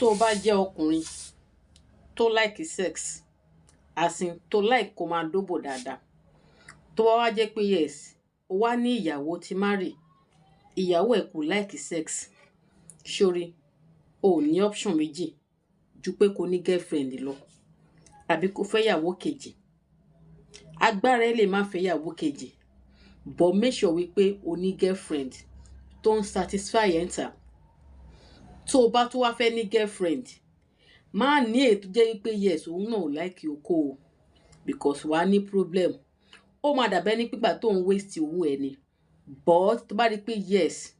Tó o bá jẹ́ ọkùnrin tó like sex, as in tó like kó máa dóbò dáadáa, tó bá wá jẹ́ pé yes, o wá ní ìyàwó tí marry, ìyàwó ẹ̀ kò like sex, sórí o ò ní option méjì ju pé kó ní girlfriend lọ àbí kó fẹ́ ìyàwó kejì. Agbára ẹ lè má fẹ́ ìyàwó kejì, but make sure wípé o ní girlfriend tó ń satisfy ẹ̀ ń tà. Tó o bá tún wá fẹ́ ní girlfriend, má ní èyí tó jẹ́ wípé yes, òun náà ò like okó o, because wàá ní problem. Ó máa dàbẹ́ ní pígbà tó ń waste owó ẹ ni. But tó bá rí pé yes,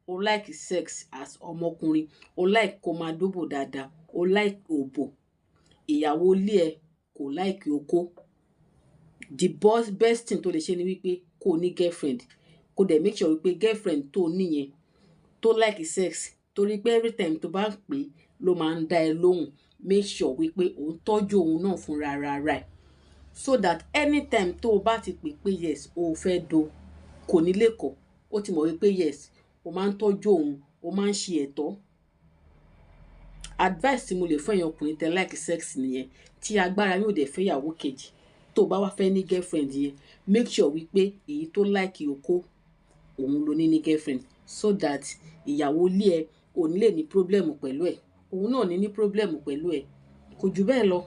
o like sex as ọmọkùnrin, o like kó máa dóbò dáadáa, o like òbò, ìyàwó ilé ẹ kò like okó, the best thing tó lè ṣe ni wípé kó o ní girlfriend, kó dẹ̀ make sure wípé girlfriend tó o ní yẹn tó like sex, torí pé every time tó bá ń pè é ló máa ń dá ẹ lóhùn. Make sure wípé ò ń tọ́jú òun náà fúnra ara ẹ̀, so that anytime tó o bá ti pè pé yes, o fẹ́ do, kò ní lè kọ̀. Ó ti mọ̀ wípé yes, o máa ń tọ́jú òun, o máa ń ṣe ẹ̀tọ́. Advice tí mo lè fún ẹ̀yin ọkùnrin tẹ́ like sex nìyẹn, tí agbára yóò dẹ̀ fẹ́ ìyàwó kejì. Tó o bá wá fẹ́ ní girlfriend yẹn, make sure wípé èyí tó like okó òun ló ní ní girlfriend, so that ìyàwó ilé ẹ ò ní lè ní problem pẹ̀lú ẹ̀, òun náà ní ní problem pẹ̀lú ẹ̀. Kò jù bẹ́ẹ̀ lọ.